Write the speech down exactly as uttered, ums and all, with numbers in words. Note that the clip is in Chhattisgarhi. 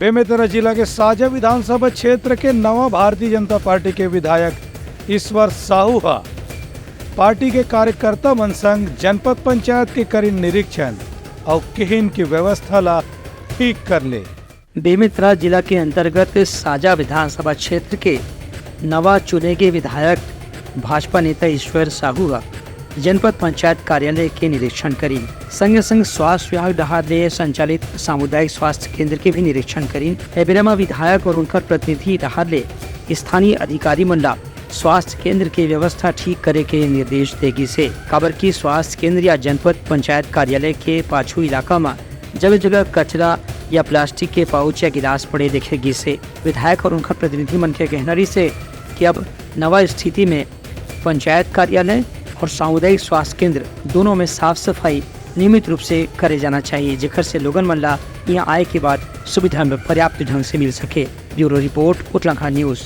बेमेतरा जिला के साजा विधानसभा क्षेत्र के नवा भारतीय जनता पार्टी के विधायक ईश्वर साहू ह पार्टी के कार्यकर्ता मन संग जनपद पंचायत के करिन निरीक्षण अउ किहिन की व्यवस्था ला ठीक कर ले। बेमेतरा जिला के अंतर्गत साजा विधानसभा क्षेत्र के नवा चुने गे विधायक भाजपा नेता ईश्वर साहू ह जनपद पंचायत कार्यालय के निरीक्षण करिन। संगे संग स्वास्थ्य विभाग डहार ले संचालित सामुदायिक स्वास्थ्य केंद्र के भी निरीक्षण करिन। ए बेरा म विधायक और उनकर प्रतिनिधि डहार ले स्थानीय अधिकारी मन ला स्वास्थ्य केंद्र के व्यवस्था ठीक करे के निर्देश दे गिस हे, काबर कि स्वास्थ्य केंद्र या जनपद पंचायत कार्यालय के पाछू इलाका म जगह-जगह कचरा या प्लास्टिक के पाउच या गिलास पड़े देखे गिस हे। विधायक और उनकर प्रतिनिधि मन के कहना रिहिस हे कि अब नवा स्थिति में पंचायत कार्यालय और सामुदायिक स्वास्थ्य केंद्र दोनों में साफ सफाई नियमित रूप से करे जाना चाहिए, जेकर से लोगन मन ला यहाँ आए के बाद सुविधा में पर्याप्त ढंग से मिल सके। Bureau report, Uttarakhand news.